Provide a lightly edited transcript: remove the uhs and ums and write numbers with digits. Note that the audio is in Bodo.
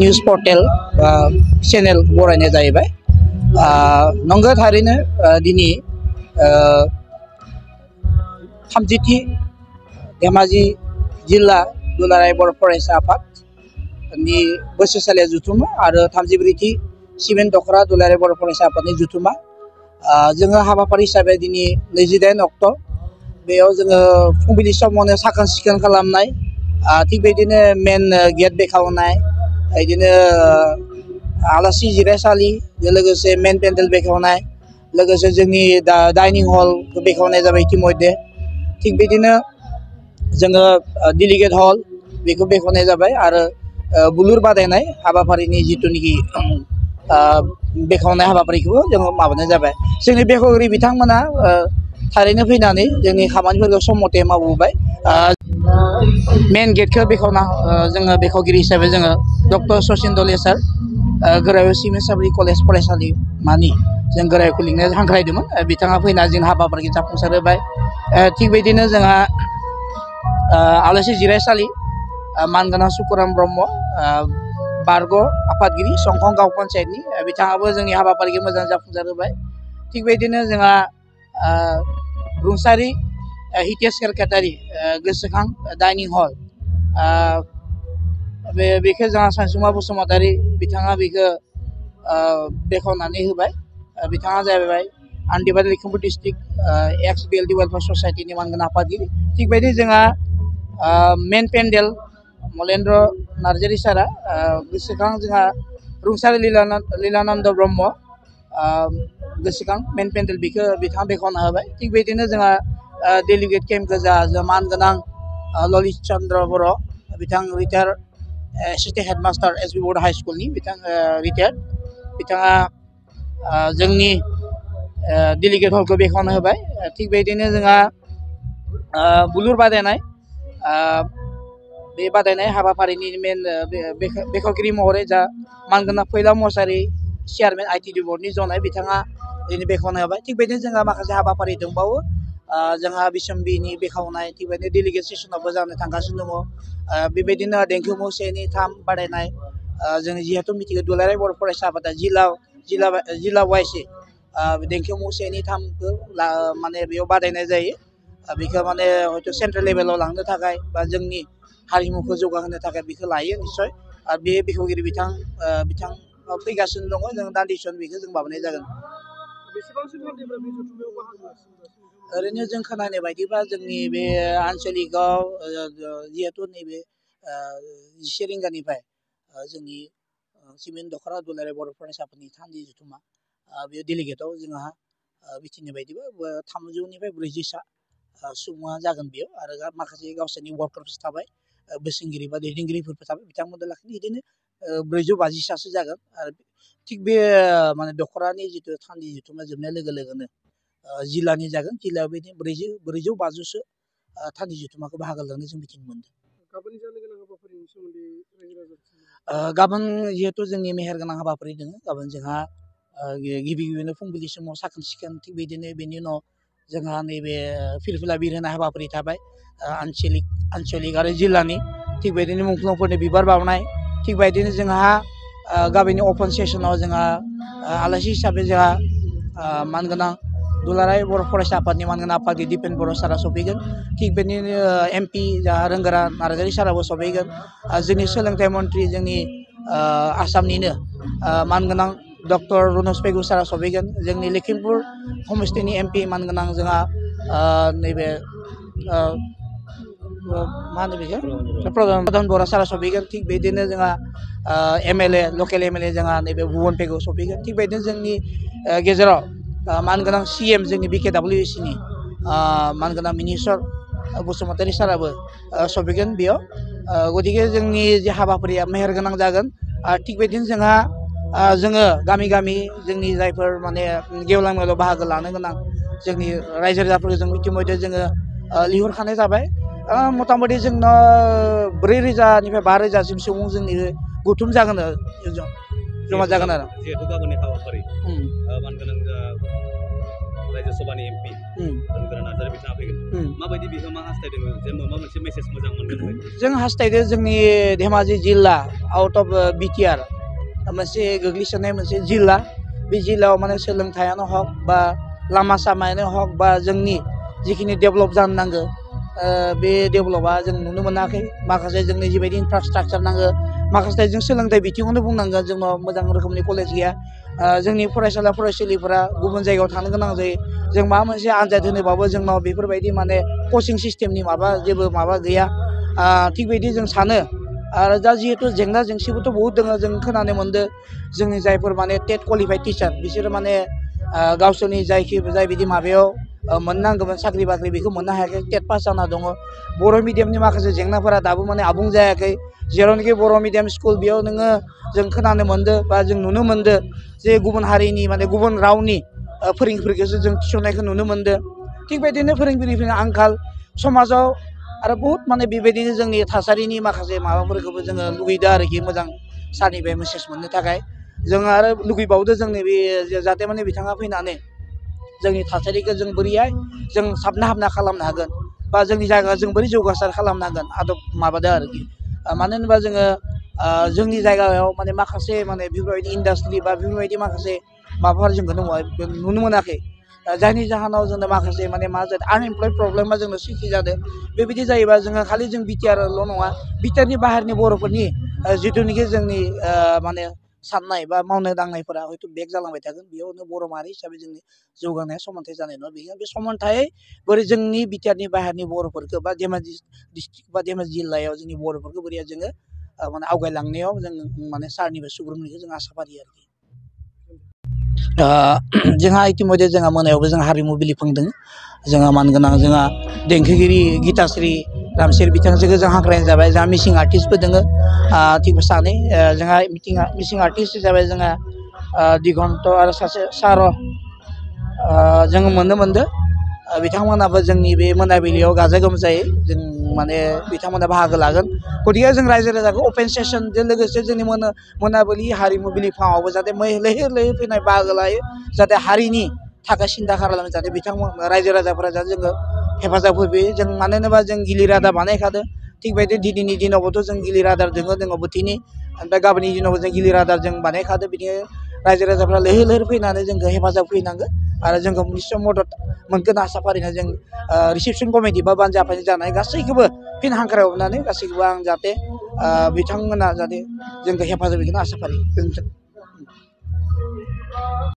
निउस पर्टेल चेनेल बरायनाय जाहैबाय नंगौ थारैनो दिनै 30थि धेमाजि जिल्ला दुलाराय बर' फरायसा आफादनि बोसोरसालिया जुथुमा आरो 34थि सिमेन्ट दख'रा दुलाराय बर' फरायसा आफादनि जुथुमा जोङो हाबाफारि हिसाबै दिनै 28 अक्ट' बेयाव जोङो फुंबिलि समावनो साखोन सिखोन खालामनाय थिग बेदिनो मेन गेट बेखेवनाय बिदिनो आलासि जिरायसालि लोगोसे मेन पेन्डेल बेखेवनाय लोगोसे जोंनि डाइनिं हल बेखेवनाय जाबाय इतिमध्ये थिग बिदिनो जोङो डेलिगेट हल बेखौ बेखेवनाय जाबाय आरो बुलुर बादायनाय हाबाफारिनि जिथुनिखि बेखेवनाय हाबाफारिखौबो जोङो माबानाय जाबाय जोंनि बेखेवगिरि बिथांमोना थारैनो फैनानै जोंनि खामानिफोरखौ सम मथे मावबोबाय मेन गेटखौ बेखेवना जोङो बेखेवगिरि हिसाबै जोङो डक्टर सचिन दले सार गोरायुं सिमेन्ट सापरि कलेज फरायसालिमानि जों गोरायुंखौ लिंनो हांख्रायदोंमोन बिथाङा फैना जों हाबाफारिखौ जाफुंसार होबाय थिग बेदिनो जोंहा आलासि जिरायसालि मानगोनां सुकुराम ब्रह्म बारग' आफादगिरि संखं गाव पन्सायतनि बिथाङाबो जोंनि हाबाफारिखौ मोजां जाफुंसार होबाय थिग बेदिनो जोंहा रुंसारि हितेश सेक्रेटारि गोसोखां डाइनिं हल बेखौ जोंहा सानसुमा बसुमतारी बिथाङा बेखौ बेखेवनानै होबाय बिथाङा जाहैबाय आनडिभाइडेड लखिमपुर डिस्ट्रिक्ट एक्स BLD वेलफेयार ससाइटिनि मानगोनां आफादगिरि थिग बेबायदि जोंहा मेन पेन्डेल मलेन्द्र नार्जारि सारा गोसोखां जोंहा रुंसारि लीलानन्द ब्रह्म गोसोखां मेन पेन्डेल बेखौ बिथाङा बेखेवना होबाय थिग बेबायदिनो जोंहा डेलिगेट केम्पखौ जोंहा मानगोनां ललित चन्द्र बर' बिथां रिटायार एसिस्टेन्ट हेडमास्टार SB बर' हाइ स्कुलनि बिथां रिटायार्ड बिथाङा जोंनि डेलिगेट हलखौ बेखेवना होबाय थिग बेबायदिनो जोंहा बुलुर बादायनाय बे बादायनाय हाबाफारिनि मेन बेखेवगिरि महरै जा मानगोनां फैलाव मसारि चेयारमेन ITD बर्डनि जनाय बिथाङा दिनै बेखेवना होबाय थिग बेबायदिनो जोंहा माखासे हाबाफारि दंबावो जोंहा बिसम्बिनि बेखेवनाय थिग बेबायदिनो डेलिगेट सेसनावबो जानो थांगासिनो दङ बेबायदिनो देंखो मु 1, 2, 3 बादायनाय जों जिहेतु मिथिगौ दुलाराय बर' फरायसा आफादा जिल्ला वाइसै देंखो मु 1, 2, 3खौ माने बेयाव बादायनाय जायो बेखौ माने हयथ' सेन्ट्रेल लेभेलाव लांनो थाखाय बा जोंनि हारिमुखौ जौगाहोनो थाखाय बेखौ लायो निस्सय आरो बे बेखेवगिरि बिथां फैगासिनो दङ जों दान्दिसे बेखौ जों माबानाय जागोन ओरैनो जों खोनानाय बायदिबा जोंनि बे आनसलिकआव जिहेतु नैबे 11 रिंगानिफ्राय जोंनि सिमेन्ट दख'रा दुलाराय बर' फरायसा आफादनि थान्दै जुथुमा बे डेलिगेटआव जोंहा मिथिनाय बायदिबा 300निफ्राय 400सा सुबुङा जागोन बेयाव आरो माखासे गावसोरनि वार्कार्स थाबाय बोसोनगिरि बा दैदेनगिरिफोरबो थाबाय बिथांमोननो लाखिनो बिदिनो 450सासो जागोन आरो थिग बे माने दख'रानि जिथु थान्दै जुथुमा जोबनाय लोगो लोगोनो जिल्लानि जागोन जिल्लायाव बिदिनो 450सो थान्दै जुथुमाखौ बाहागो लानानै जों मिथिनो मोनदों गाबोन जिहेतु जोंनि मेहेरगोनां हाबाफारि दङ गाबोन जोंहा गिबियावनो फुंबिलि समाव साखोन सिखोन थिग बिदिनो बेनि उनाव जोंहा नैबे फिरफिला बिर होनाय हाबाफारि थाबाय आनसलिक आरो जिल्लानि थिग बेबायदिनो मुंख्लंफोरनि बिबार बावनाय थिग बेबायदिनो जोंहा गामिनि अपेन सेसनाव जोंहा आलासि हिसाबै जोंहा मानगोनां दुलाराय बर' फरायसा आफादनि मानगोनां आफादगिरि दिपेन बर' सारा सफैगोन थिग बेदिनो MP जोंहा रोंगोरा नार्जारि साराबो सफैगोन जोंनि सोलोंथाइ मन्थ्रि जोंनि आसामनिनो मानगोनां डक्टर रुनज पेगु सारा सफैगोन जोंनि लखिमपुर समस्तिनि MP मानगोनां जोंहा नैबे मा होनो बेखौ प्रधान बर' सारा सफैगोन थिग बेदिनो जोंहा MLA लकेल MLA जोंहा नैबे भुबन पेगु सफैगोन थिग बेदिनो जोंनि गेजेराव मानगोनां CM जोंनि BKWACनि मानगोनां मिनिस्टार बसुमतारी साराबो सफैगोन बेयाव गतिके जोंनि जे हाबाफारिया मेहेरगोनां जागोन थिग बेदिनो जोङो गामि गामि जोंनि जायफोर माने गेवलां मेलाव बाहागो लानो गोनां जोंनि रायजो राजाफोरखौ जों इतिमध्ये जोङो लिंहरखानाय जाबाय मथा मथि जोंनो 4,000निफ्राय 5,000सिम सुबुं जोंनि गुथुम जागोन जमा जागोन आरो जिहेतु गाबोननि हाबाफारि मानगोनां रायजो सभानि एमपि गोरान नार्जारि बिथाङा फैगोन माबायदि बिहोमा हास्थायदों जे माबा मोनसे मेसेज मोजां मोनगोन जों हास्थायदो जोंनि धेमाजि जिल्ला आउट अफ बिटिआर मोनसे गोग्लैसोनाय मोनसे जिल्ला बे जिल्लायाव माने सोलोंथायानो हक बा लामा सामायानो हक बा जोंनि जिखिनि डेभेलप जानो नांगौ बे डेभेलपा जों नुनो मोनाखै माखासे जोंनि जिबायदि इनफ्रास्ट्राक्चार नांगौ माखासे जों सोलोंथाइ बिथिङावनो बुंनांगोन जोंनाव मोजां रोखोमनि कलेज गैया जोंनि फरायसाला फरायसुलिफोरा गुबुन जायगायाव थांनो गोनां जायो जों माबा मोनसे आनजाद होनोबाबो जोंनाव बेफोरबायदि माने कचिं सिस्टेमनि माबा जेबो माबा गैया थिग बिदि जों सानो आरो दा जिहेतु जेंना जेंसिबोथ' बहुद दङ जों खोनानो मोनदों जोंनि जायफोर माने टेट क्वालिफाइड टिचार बिसोरो माने गावसोरनि जाय बिदि माबायाव मोननांगौमोन साख्रि बाख्रि बेखौ मोननो हायाखै टेट पास जाना दङ बर' मिडियामनि माखासे जेंनाफोरा दाबो माने आबुं जायाखै जेरावनाखि बर' मिडियाम स्कुल बेयाव नोङो जों खोनानो मोनदों बा जों नुनो मोनदों जे गुबुन हारिनि माने गुबुन रावनि फोरोंगिरिफोरखौसो जों थिसननायखौ नुनो मोनदों थिग बेबायदिनो फोरोंगिरिफोरनि आंखाल समाजाव आरो बहुत माने बेबायदिनो जोंनि थासारिनि माखासे माबाफोरखौबो जोङो लुगैदों आरोखि मोजां सारनिफ्राय मेसेज मोननो थाखाय जों आरो लुगैबावदो जोंनि बे जाहाथे माने बिथाङा फैनानै जोंनि थासारिखौ जों बोरैहाय जों साबना हामना खालामनो हागोन बा जोंनि जायगाखौ जों बोरै जौगासार खालामनो हागोन आदब माबादों आरोखि मानो होनोबा जोङो जोंनि जायगायाव माने माखासे माने बेफोरबायदि इन्डास्ट्रि बा बेफोरबायदि माखासे माबाफोर जोंखौ नुनो मोनाखै जायनि जाहोनाव जोंनो माखासे माने मा जादों आनएमप्लयड प्रब्लेमा जोंनो सृष्टि जादों बेबायदि जायोबा जोङो खालि जों बिटिआरल' नङा बिटिआरनि बाहेरनि बर'फोरनि जिथुनिखि जोंनि माने साननाय बा मावनाय दांनायफोरा हयथ' बेक जालांबाय थागोन बेयावनो बर' माहारि हिसाबै जोंनि जौगानाया समानथाइ जानाय नङा बेयो बे समानथाय बोरै जोंनि बिटिआरनि बाहेरनि बर'फोरखौ बा धेमाजि डिस्ट्रिक्ट बा धेमाजि जिल्लायाव जोंनि बर'फोरखौ बोरै जोङो माने आवगायलांनायाव जों माने सारनिफ्राय सुबुरुनखौ जों आसा फारियो आरोखि जोंहा इतिमयधे जोंहा मोनायावबो जों हारिमु बिलिफांदों जोंहा मानगोनां जोंहा देंखोगिरि गिताश्री रामसिर बिथांजोखौ जों हांख्रायनाय जाबाय जोंहा मिसिं आर्टिस्टबो दोङो थिग सानै जोंहा मिसिं आर्टिस्ट हिसाबै जोंहा दिगन्त आरो सासे सार जोङो नुनो मोनदों बिथांमोनाबो जोंनि बे मोनाबिलियाव गाजा गोमजायै जों माने बिथांमोना बाहागो लागोन गतिके जों रायजो राजाखौ अपेन सेसनजों लोगोसे जोंनि मोनाबिलि हारिमु बिलिफाङावबो जाहाथे लैहोर लैहोर फैनाय बाहागो लायो जाहाथे हारिनि थाखाय सिन्था खालामो जाहाथे बिथांमोन रायजो राजाफोरा जाहाथे जोङो हेफाजाब होफैयो जों मानो होनोबा जों गिलिर रादाब बानायखादों थिग बेबायदि दिनैनि दिनावबोथ' जों गिलिर रादाब दङ बोथिनि ओमफ्राय गाबोननि दिनावबो जों गिलिर रादाब जों बानायखादों बिदिनो रायजो राजाफ्रा लैहोर लैहोर फैनानै जोंखौ हेफाजाब फैनांगो आरो जोंखौ निस्सय मदद मोनगोन आसा फारिना जों रिसेपसन कमिटि बा बानजा आफादनि जानाय गासैखौबो फिन हांख्रायहरनानै गासैखौबो आं जाहाथे बिथांमोना जाहाथे जोंखौ हेफाजाब होगोन आसा फारियो गोजोन्थों